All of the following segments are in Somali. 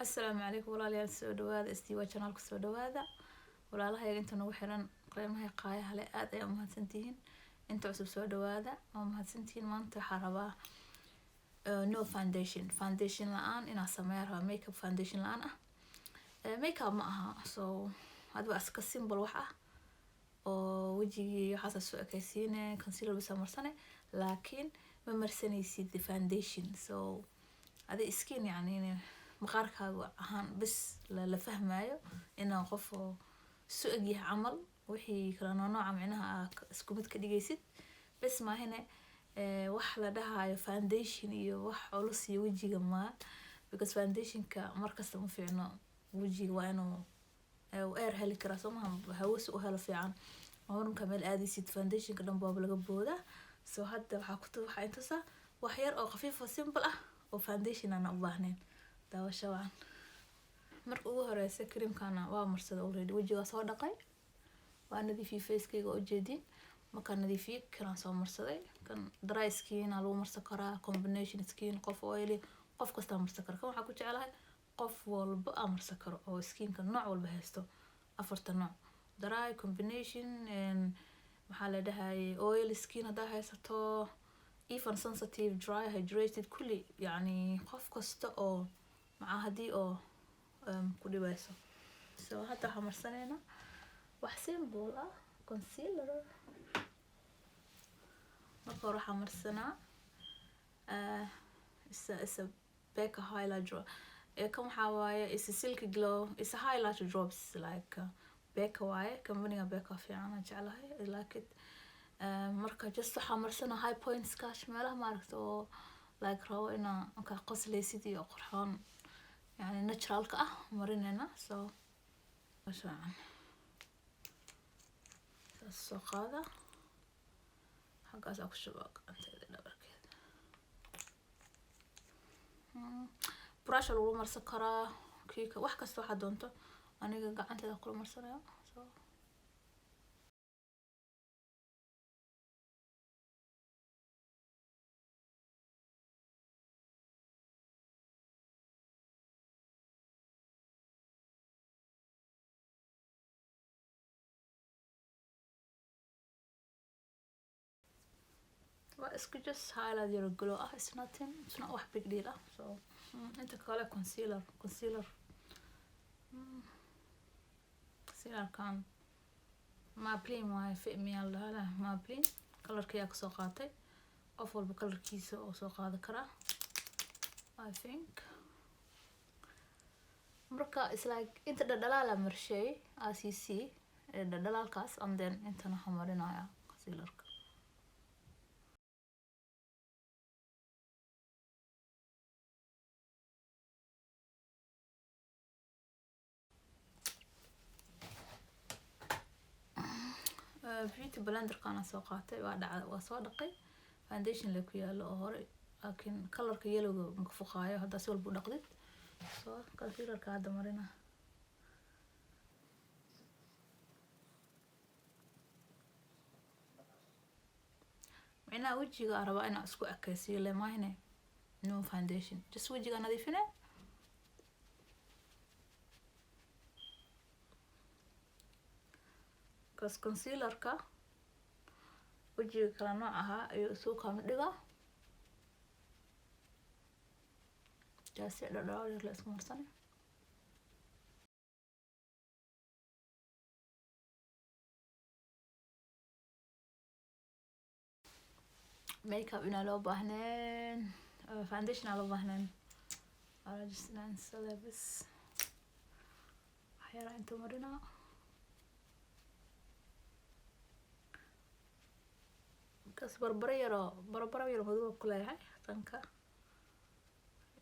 Asalaamu calaykum walaalayaal, soo dhawaada Istiwa channelka, soo dhawaada walaalahayaga inta nagu xiran, qiimaha qaayaha leh, aad ayaa umahadsantihiin. Inta cusub soo dhawaada, waa mahadsantihiin. Maanta waxaa rabaa no foundation, foundation la-aan inaa sameeya rabaa, makeup foundation la-aan ah. Makeup ma aha, so hadba iska simple wax ah oo wejigii waxaasa soo ekaysiine, concealer bisa marsane, laakiin ma marsanaysid foundation. So adi skin, yani maqaarkaaga ahaan bis la fahmayo inaa qof oo isu egyahay camal, wixii kala noonooca micnaha aa isku mid ka dhigaysid bes maahine. Wax la dhahayo foundation iyo wax culus iyo wejiga ma, because foundationka markasta ma fiicno wejiga. Waa inuu air heli karaa, soo maha? Hawo si u helo fiican. Marka meel aadaysid, foundationka dhan baaba laga boodaa. So hadda waxaa ku waxaa intusaa wax yar oo khafiif oo simple ah oo foundation aan u baahnayn. Daawasho wacan. Marka ugu horeysa creamkana waa marsada already, wejigaa soo dhaqay, waa nadiifiyey facekayga, ujeedin. Markaan nadiifiyey kanaan soo marsaday. Kan dry skin aa lagu marsan karaa, combination skin, qof oily, qof kastaa marsan kara. Kan waxaa ku jeclahay qof walba aa marsan karo oo skinka nooc walba haysto, afarta nooc: dry, combination, maxaa la dhahayay, oil skin haddaa haysato, even sensitive, dry, hydrated, kulli. Yani qof kasta oo macaa haddii oo ku dhibayso. So hadda waxaa marsaneynaa wax simple ah, concealer. Marka hore waxaa marsanaa isa Becca highlight drop. Kan waxaa waaye is a silky glow, is a highlight drops like Becca waaye, companyga Becca fiican aan jeclahay, I like it. Marka just waxaa marsanaa high points kash, meelaha maaragta oo like rabo inaa markaa qosleysid iyo qurxoon, yani naturalka ah marinayna. So fiican saas soo qaada, xaggaas aa ku shubaa gacanteeda dhabarkeeda. Brush lagu marsan karaa, kiika, wax kasta waxaa doonto. Aniga gacanteeda kula marsanaya. So waa isku just highlight yaro glow ah. It's nothing, it's not wax big deal ah. So inta kale concealer, concealerkan Maybelline waaye, Fit Me aa la dhahaa, Maybelline colorkayaa kasoo qaatay. Qof walba colorkiisa oo soo qaadan karaa, I think. Marka it's like inta dhadhalaala marshay, as you see, dhadhalaalkaas, and then intana waxaa marinaya concealerka. Beauty blenderkana soo qaatay, waa dhaca, waa soo dhaqay. Foundation le ku yaalo oo hore, laakiin colorka yellowga maka fuqaayo haddaa si walba u dhaqdid. So concealerka hadda marina. Micnaha wejiga aan rabaa inaan isku ekaysiiyo le maahine, no foundation, just wejiga nadiifine. Because concealerka wejiga kala nooc ahaa ayuu isugu kaama dhigaa. Jaasi dhadhaar yar la isku marsane. Makeup inaa loo baahneen, foundation aa loo baahneen, just inaan insada bas, wax yaraa inta marinaa. Kas barbaro yaroo, barbaro yar madow ku leeyahay tanka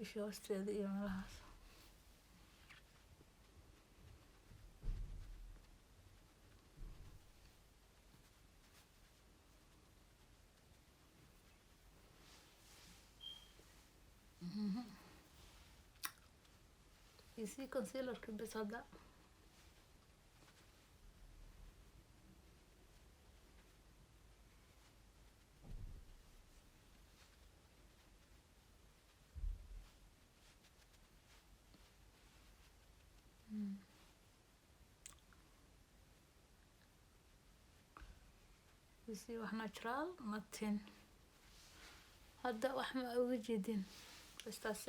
isha hoosteeda iyo meelahaas. You see, concealerka bes hadda. You see, wax natural, nothing. Hadda wax ma uga jeedin. Bas taas.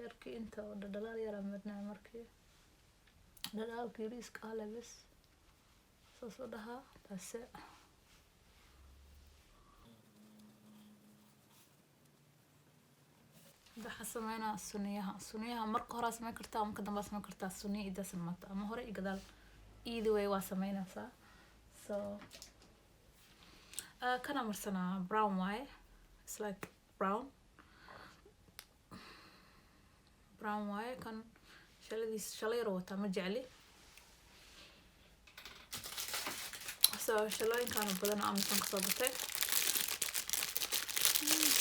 Yarkii inta oo dhadhalaal yaraa marnaa, markii dhadhalaalka yariiska ah le bes saas u dhahaa taase. Hadda waxaa sameynaa suniyaha. Suniyaha marka horaa sameyn kartaa, marka dambaa sameyn kartaa. Suniya it doesn't matter, ama hore iyo gadaal, either way waa sameynaysaa. So kana marsanaa brown waaye. It's like brown, brown waaye kan. Shaladiis shala yar wataa, ma jecli. So shalooyinkaana badan oo Amazon kasoo gatay.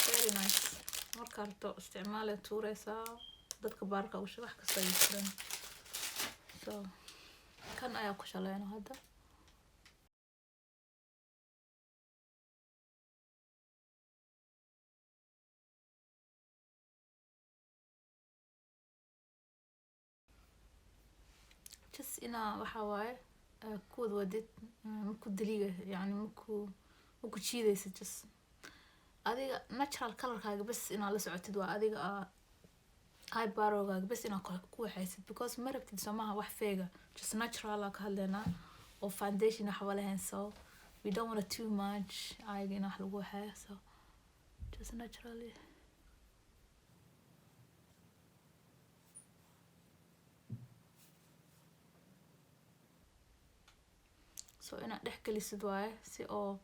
Very nice. Marka rabto isticmaale, tuureysaa, dadka baarka usha, wax kasta ay jiraan. So kan ayaa ku shaleyna hadda. Just inaa waxaa waaye ku wad wadid, maku daliga, yani maku jiidaysa. Just adiga natural colorkaaga bes inaad la socotid waa adiga eyebrowgaaga bes inaad ku waxaysid, because ma rabtid somaha wax feega. Just natural aa ka hadlaynaa oo foundation waxba lahayn, so we don't want too much ayaga in wax lagu waxeeyo. So just naturally. So inaad dhex gelisid waaye, si oo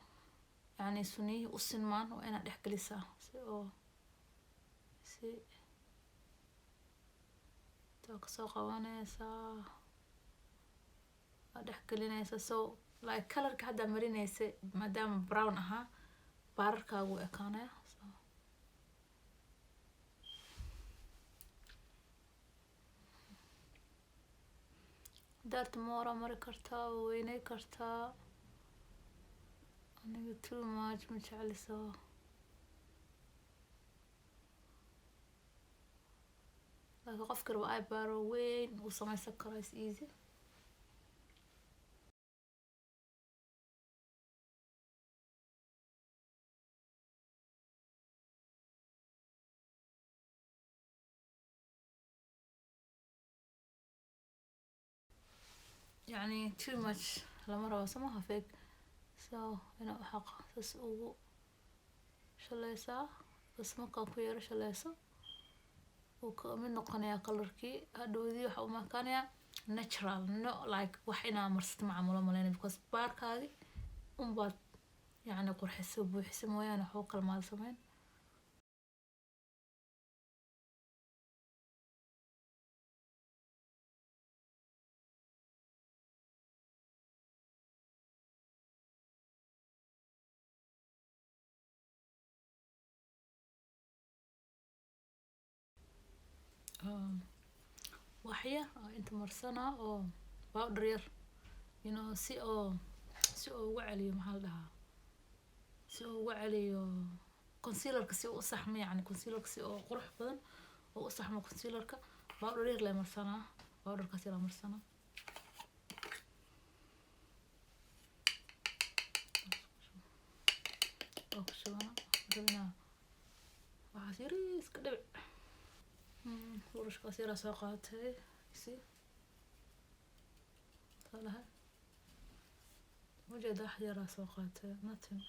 yani suniyihii u sinmaan. Waa inaad dhex gelisaa si oo si taa kasoo qabanaysaa, waa dhex gelinaysaa. So like colorka haddaa marinaysa, maadaama brown ahaa, baararkaagu u ekaanaya. So daarta moora mari kartaa, waa weyney kartaa. Aniga too much ma jecli. So laakiin qofka raba eyebrow weyn wuu sameysan karaa, is easy. Yani too much lama rabo somaha fake. So inaa waxaa saas ugu shaleysaa bas. Markaa ku yaro shaleyso, wuu ka mid noqonayaa colorkii. Hadhowdii waxa u makaanayaa natural, no like wax inaa marsato macamulo maleyna, because baarkaagi unbaad yacni qurxiso, buuxiso mooyaane waxba kala maad sameyn. Wax yar oo inta marsanaa oo powder yar, si oo ugu celiyo, maxaa la dhahaa, si uu ugu celiyo concealerka, si uu u saxmo, yacni concealerka si oo qurux badan oo u saxmo concealerka. Powder yar lee marsanaa, powderkaas yar marsanaa. Waa ku shubana rabinaa waxaas yariiska dhibic. Burushkaas yaraa soo qaatay, si salaha ujeeda, wax yaraa soo qaatay, nothing.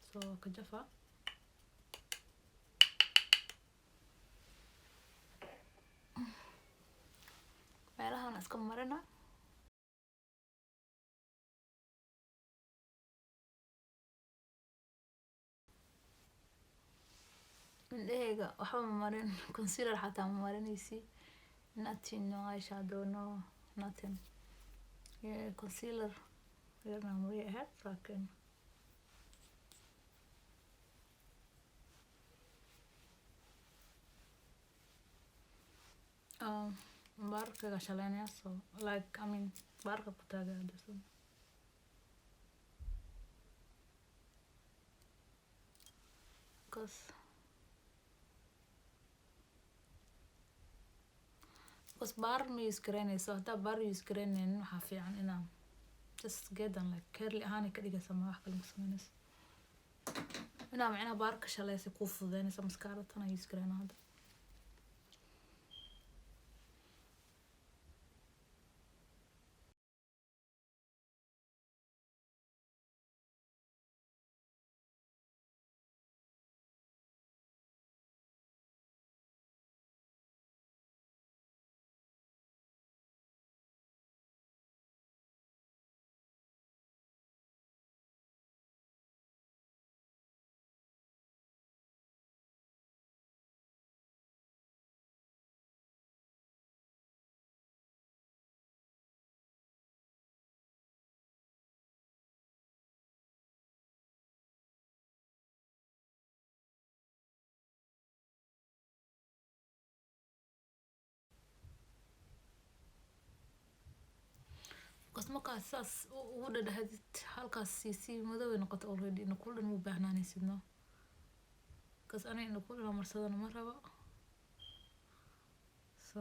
So ka jafa meelahan iska marina. Indhahayga waxba ma marin, concealer xataa ma marinaysi, nothing, no eyeshadow, no nothing. Yeah, concealer yarna way ahayd, laakiin baarkaga shaleynaya. So like, I mean, baarka ku taagaya hadda. So Because baarar ma use garaynayso. Haddaa baarar use garaynaynin, waxaa fiican inaa just geedan like curly ahaan ka dhigaysa, ma wax kale ma sameynayso. Inaa macnaha baarar ka shalaysa kuu fududeynaysa. Mascara tan use garayna hadda. Because markaas saas ugu dhadhahdid, halkaas sii madow ay noqoto already. Indhakuul dhan ma u baahnaanaysid, no, because aniga indhakuul inaan marsadana ma rabo. So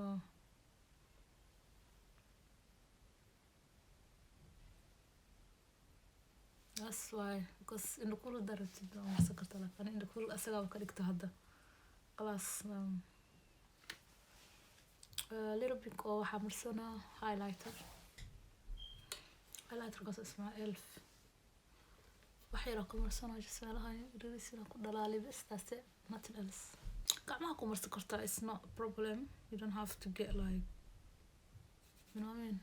that's why, because indhakuul haddaa rabtid waa marsan kartaa, laakiin ani indhakuul asagaaba ka dhigto hadda. Khalaas, little bit oo waxaa marsanaa highlighter. Highlighterkaas ismaa Elf. Wax yaraa ku marsanaa, just meelaha yaris inaan ku dhalaaliyo bas. That's it, nothing else. Gacmaha ku marsan kartaa, it's not a problem. You don't have to get like, you know what I mean.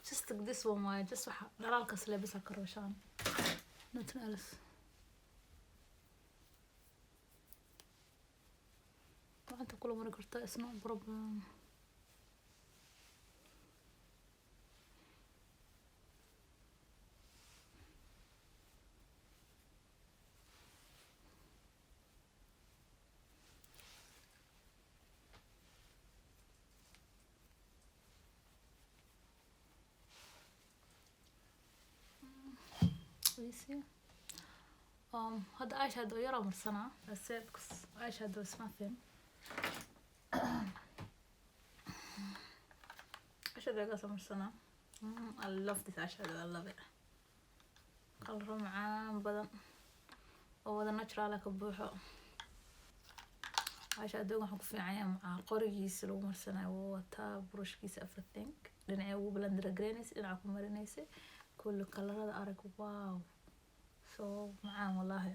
Just this one waaye, just waxa dhalaalkaas le bisa ka rooshaan, nothing else. Gacanta kula mari kartaa, it's not a problem. You see, hadda eyeshadow yaraa marsanaa. That's it, because eyeshadow is nothing. Eyeshadowgaas marsanaa. I love this eyeshadow, I love it. Qalro macaan badan oo wada natural ah ka buuxo. Eyeshadowga waxaan ku fiican yahay macaa qorigiisa lagu marsanayo wuu wataa, brushkiisa, everything. Dhinacay ugu blender gareynaysa, dhinaca ku marinaysa, kulli kalarada arag. Wow, so macaan wallahi,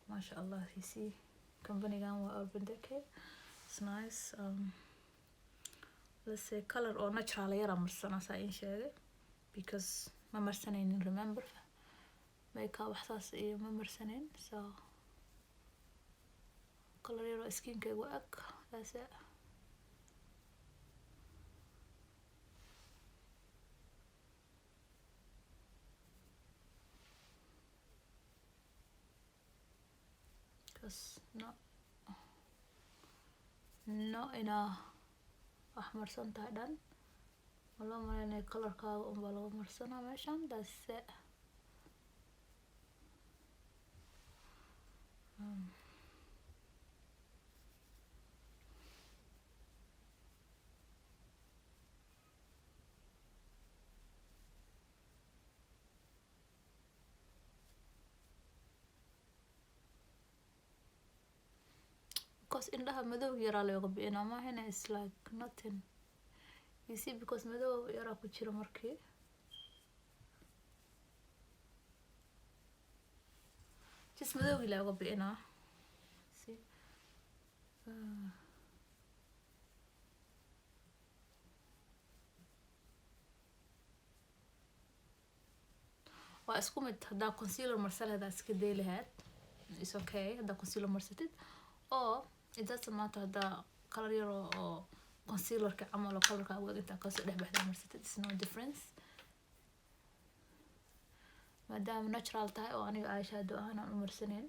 maasha Allah. You see, companygan waa Urban Decay. It's nice. Let's say color oo natural yara marsana, saa in sheegay, because ma marsanaynin, remember, makeup wax saas iyo ma marsanayn. So color yar oo skinkaygu ag. That's it. Because no inaa wax marsan tahay dhan ma loo malaynaya, colorkaaga unbaa lagu marsanaa meeshan. That's it. Because indhaha madow yaraa looga bi'inaa, maahane it's like nothing, you see, because madow yaraa ku jira markii. Just madowgii looga bi'inaa. Waa isku mid. Haddaa concealer marsan lahayd, iska day lahayd, is okay haddaa concealer marsatid, oo it doesn't matter. Haddaa color yar oo concealerka camal oo colorka awood intaa kasoo dhex baxda marsatid, is no difference, maadaama natural tahay oo aniga eyeshadow ahaan aan u marsaneyn.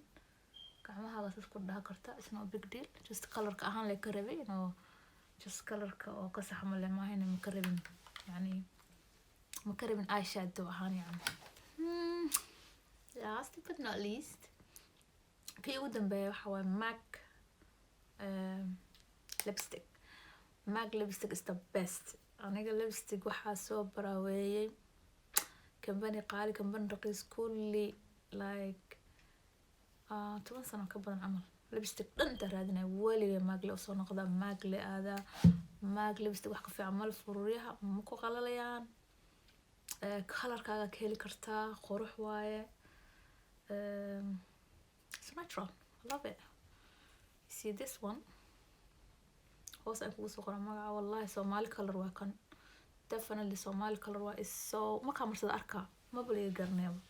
Gacmahaaga saas ku dhaha karta, is no big deal. Just colorka ahaan lay ka rabay inuu just colorka oo ka saxmo le maahayna, ma ka rabin, yani ma ka rabin eyeshadow ahaan yani. Last but not least, kii ugu dambeeya waxa waaye MAC lipstick. MAC lipstick is the best. Aniga lipstick waxaa soo baraaweeyey company qaali, company raqiis, kulli like 10 sano ka badan camal lipstick dhan intaa raadinaya, weliga MAC le usoo noqda, MAC le aadaa. MAC lipstick wax ka fiican mal. Furuuryaha ma ku qalalayaan, colorkaaga ka heli kartaa, qurux waaye. It's natural, I love it. You see this one, hoos aan kugu soo qoraa magaca. Wallahi Somali color waa kan, definitely Somali color waa. Is so markaa marsada arkaa maba laga garanayaba.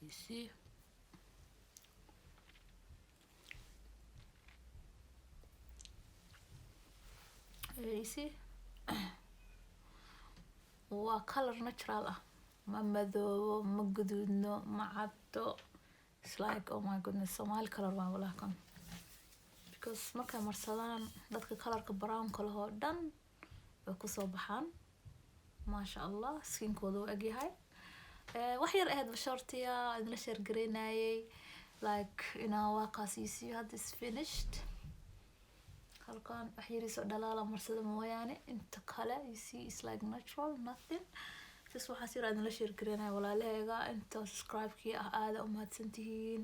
You see? You see, waa color natural ah, ma madoobo, ma guduudno, ma caddo. It's like, oh my goodness, Somali color waa walahi kan, because markay marsadaan dadka colorka brownka lahoo dhan way kusoo baxaan, maasha Allah, skinkooda u egyahay. Wax yar ahayd bashoortiya idinla share gareynayay, like inaa waa kaas. You see, hadda is finished. Halkan wax yariisoo dhalaala marsada mooyaane, inta kale you see is like natural, nothing. Sis waxaas yar idinla share gareynaya. Walaalahayga inta subscribe-kii ah, aada umahadsantihiin.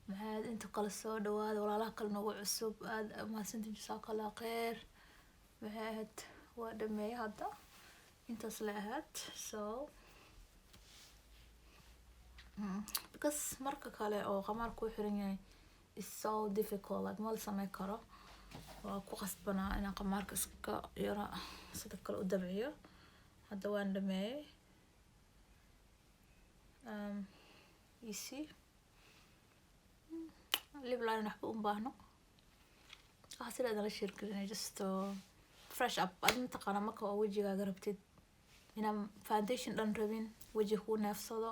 Maxaad inta kale soo dhawaada, walaalaha kale nagu cusub, aada umahadsantihiin, jazakallah kheer. Maxay ahayd, waa dhameeyay hadda, intaas la ahayd. So because marka kale oo qamaar kuu xiran yahay is so difficult, like ma la samey karo. Waa ku qasbanaa inaan qamaarka iska yara sida kale u dabciyo. Hadda waan dhameeyay. You see, lip line waxba uma baahno. Waxaa sida idinla share gelinay, just to fresh up. Adi mataqaana, marka oo wejigaaga rabtid inaan foundation dhan rabin, weji kuu neefsado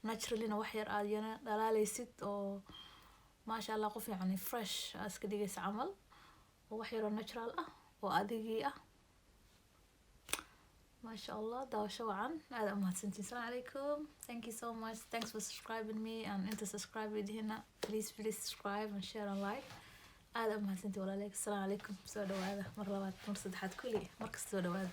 naturallyna, wax yar aad yana dhalaaleysid oo maasha Allah, qof yacni fresh aa iska dhigaysa camal, oo wax yaroo natural ah oo adigii ah, maasha Allah. Daawasho wacan, aad umahadsantiin. Asalaamu calaykum, thank you so much, thanks for subscribing me, and inta subscribe idihina, please please subscribe and share and like. Aad umahadsantiin walaaleyk. Asalaamu calaykum, soo dhawaada mar labaad, mar saddexaad, kulli markasta soo dhawaada.